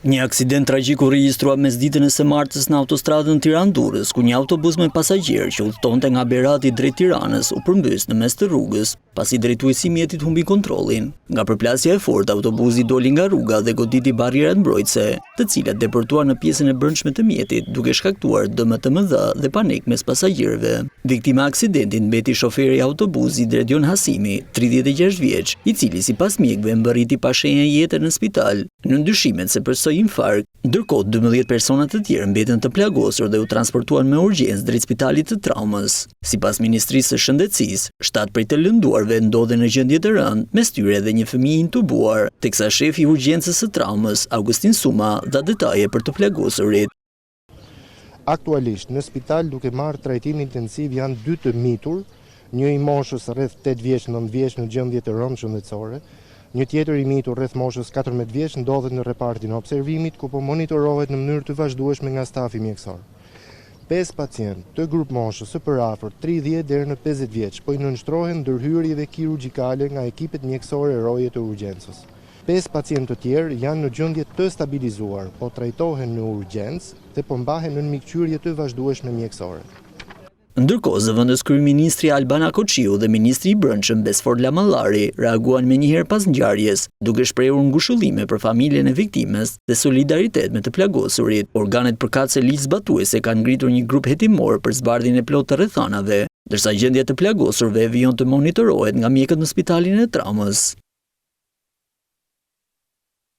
Një aksident tragjik u regjistrua mesditën e së martës në autostradën Tiranë-Durrës, ku një autobus me pasagjerë që udhëtonte nga Berati drejt Tiranës u përmbys në mes të rrugës, pasi drejtuesi i mjetit humbi kontrollin. Nga përplasja e fortë, autobusi doli nga rruga dhe goditi barrierat mbrojtëse, të cilat depërtuan në pjesën e brendshme të mjetit, duke shkaktuar dëme të mëdha dhe panik mes pasagjerëve. Viktima e aksidentit mbeti shoferi i autobusit Dredion Hasimi, 36 vjeç, i cili sipas mjekëve mbërriti pa shenja jete në spital, nën dyshimet se pësoi infarkt. Ndërkohë, 12 persona të tjerë mbetën të plagosur dhe u transportuan me urgjencë drejt spitalit të traumës. Sipas Ministrisë së Shëndetësisë, 7 prej të lënduarve ndodhen në gjendje të rëndë, mes tyre edhe një fëmijë i intubuar, teksa shefi i urgjencës së traumës, Augustin Suma, dha detaje për të plagosurit. Aktualisht në spital duke marrë trajtim intensiv janë dy të mitur, një i moshës rreth 8 vjeç, 9 vjeç në gjendje të rëndë shëndetësore, një tjetër i mitur rreth moshës 14 vjeç ndodhet në repartin e observimit ku po monitorohet në mënyrë të vazhdueshme nga stafi mjekësor. Pesë pacientë të grupmoshës së përafërt 30 deri në 50 vjeç po i nënshtrohen ndërhyrjeve kirurgjikale nga ekipet mjekësore roje të urgjencës. Pesë pacientë të tjerë janë në gjendje të stabilizuar, po trajtohen në urgjencë dhe po mbahen nën mbikëqyrje të vazhdueshme mjekësore. Ndërkohë, zëvendës kryeministri Albana Koçiu dhe ministri i Brendshëm Besfort Lamallari reaguan menjëherë pas ngjarjes, duke shprehur ngushëllime për familjen e viktimës dhe solidaritet me të plagosurit. Organet përkatëse ligjzbatuese kanë ngritur një grup hetimor për zbardhjen e plotë të rrethanave, ndërsa gjendja e të plagosurve vijon të monitorohet nga mjekët në spitalin e traumës.